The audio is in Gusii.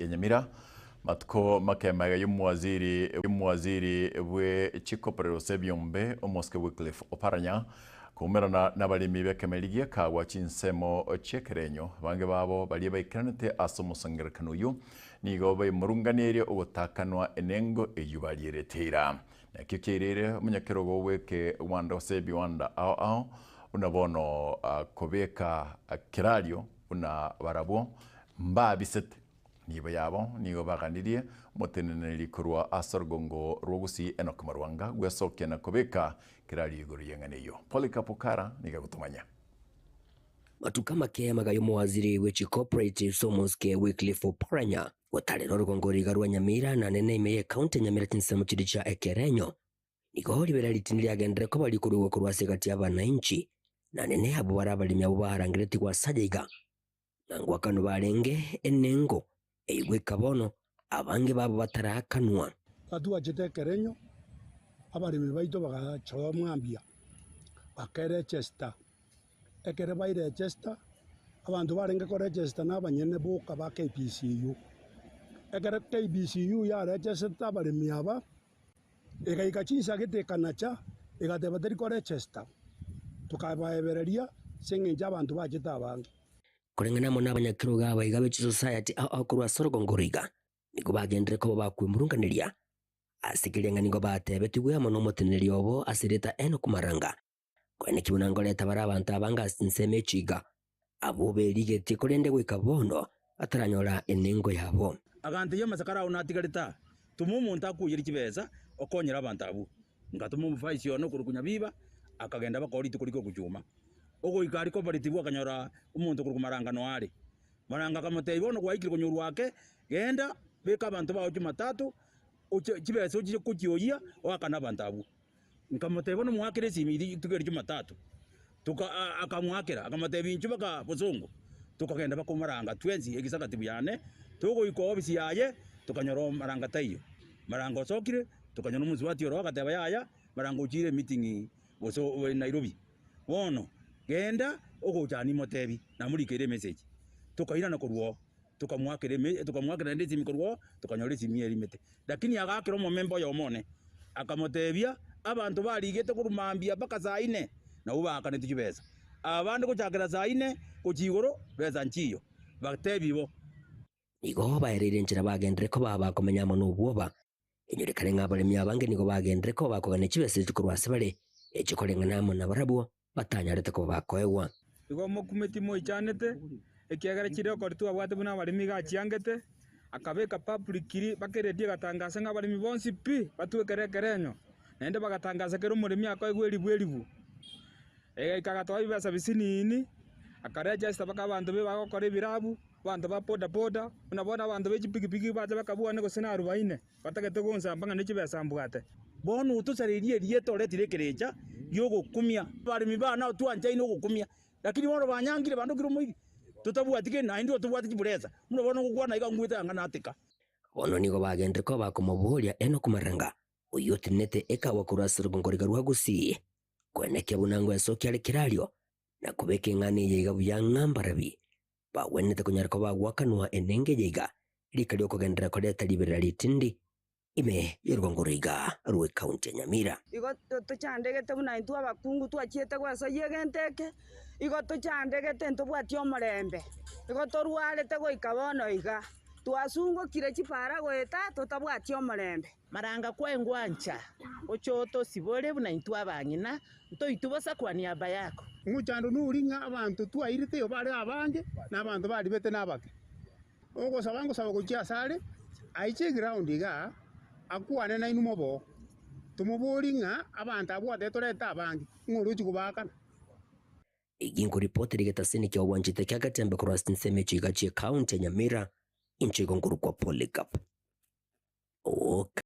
ya Nyamira matuko make magega y'omowaziri y'omowaziri bwe chikoporero ase ebiombe omosike Wycliffe Oparanya koumerana nabaremi b'ekemeri gi'ekagwa chinsemo chi'ekerenyo. Abange babo baria baikeranete ase omosangererekano oyio nigo baimurunganerie ogotakanwa enengo eyio barierete eira. Nakio kiairire omonyakerogo bw'ekewanda gose ebiwanda ao ao buna bono kobeka kerario buna barabwo mbabisete nibo yabo nigo baganirie omoteneneri korwa ase orogongo rwa Gusii Enock Marwanga gwesokia na kobeka kerario igoro y'eng'ana eyio. Polycarp Okara nigo agotomanya. Matuko amake amaga y'omowaziri bwe chicooperative Omosike Wycliffe Oparanya Gotarera orogongo riga rwa Nyamira na nene ime y'ecounty ya Nyamira chinsemo chiria chia Ekerenyo. Nigo ribera ritindi riagenderere koba rikorugwa korwa ase egati y'abanainchi, na nene abwo bare abaremi abwo barangeretigwe ase aya iga, ng'a ngwakanwa barenge enengo, eyio goika bono abange babo bataraakanwa. Batwachete ekerenyo, abaremi baito bagachoa mambia, bakerechesta. Ekero bairechesta, abanto barenge korechesta nabanyene boka ba KPCU. Ekero KPCU yarechesete abaremi aba, egaika chinsa gete ekanacha, egateba teri korechesta, tokabaebereria ase eng'encho abanto bachete abange. Koreng'ana amo nabanyakerogo aba iga be chisociety ao ao korwa ase orogongo oro iga, nigo bagenderere koba bakwemurunganeria ase keria ng'a nigo batebetigwe amo nomoteneneri obo ase erieta Enock Maranga. Koeneki buna nkoreta bare abanto abange ase ensemo echiga, abwo berigetie korende goika bono bataranyora enengo yabo. Agantebia, Amasakara ao natigarete aa, toma omonto akoiyerie chibesa okonyere abanto abwo. Ngatoma omofaisi one okorokwa Nyabiba, akagenda bakora rituko ri'ogochuma. Ogoika aria cooperative akanyora omonto okorokwa Maranga noare. Maranga akamotebia, Bono gwaikire konyorwa ake, genda beka abanto bao Jumatatu, oche chibesa ochiche kochioyia oakane abanto abwo. Nkamotebia, Bono moakere esimi rituko eri Jumatatu. Toka akamoakera, akamotebia, Inchuo baka bosongo. Tokagenda baka omaranga twensi egisagatibu yane, togoika ofisi yaye, tokanyora omaranga taiyo. Maranga osokire, tokanyora omosubati oro agateba yaya, maranga ochiire emeeting gose Nairobi. Bono genda ogocha nimotebi, namorikeire emessage. Tokairana korwa oo. Tokamoakera eme tokamoakera naende esimi korwa oo, tokanyora esimi erimete. Lakini agaakera omomemba oyomo one, akamoteebia, Abanto barigete korwa mambia mpaka saa ine, nabwo baakanetwe chibesa. Abande gochakera saa ine gochia igoro, besa nchiyo. Batebi bo. Nigo baereire enchera bagenderere koba abakomenya amo nobwoba. Enyorekane ng'a abaremi abange nigo bagenderere koba bakogania chibesa echi korwa ase bare, echi koreng'ana amo nabarabwo, batanyarete koba bakoegwa. Igo mokume timoichanete, ekiagera chirekodi twabwate buna abaremi iga achiangete, akabeka publicly mpaka eredio egatangasa ng'a abaremi bonsi pi batwekere ekerenyo, naende bagatangasa kera omoremi akoegwa eribu eribu. Egaika agatoa ebibesa bisinini, akaregister mpaka abanto be bagokora ebirabu, abanto ba boda boda, buna bono abanto be chipikipiki bacha bakabua gose na arubaine. Batagete gonsamba ng'a ne chibesa mbwate. Bono otosareirie erieta oretire ekerecha gi'ogokumia. Abaremi baane nabo twanchaine ogokumia, lakini bono banyangire bandokire omoiri, totabwati kende naende otobwate chiburesa. Buna bono ngokwana iga ngwete anga nateka. Bono nigo bagenderete koba bakomoboria Enoku Maranga, oyio otenenete ekagwa korwa ase orogongo riga rwa Gusii, koenekia buna ngwesokia are kerario, na kobeka eng'ana eye iga buya ng'a mbarabi bagwenerete konyara koba bagoakanwa enengo eye iga Rika riokogenderera koreta riberera ritindi ime y'orogongo roiga rw'ecounty ya Nyamira. Igo tochandegete buna intwe abakungu twachiete gwesoyia egento eke, igo tochandegete ntobwati omorembe, igo torwarete goika bono iga, twasungokire chipara goeta totabwati omorembe. Maranga kwengwancha, oche otosibore buna intwe abang'ina, ntoitwe bosa kwa niaba yako. Omochando noria ng'a abanto twairete bare abange, na abanto baribete nabake. Ogosaba ngosaba gochia asare, aiche eground igaa, akwane nainwe moboo. Tomoborie ng'a abanto abwo gwatebete torete abange, ng'a orochie kobaakana. Eki nkoripoti rigetasini kia obwanchete kia Gatembe korwa ase chinsemo echi iga chie county ya Nyamira, inche igo nkorokwa Polycarp Owoka.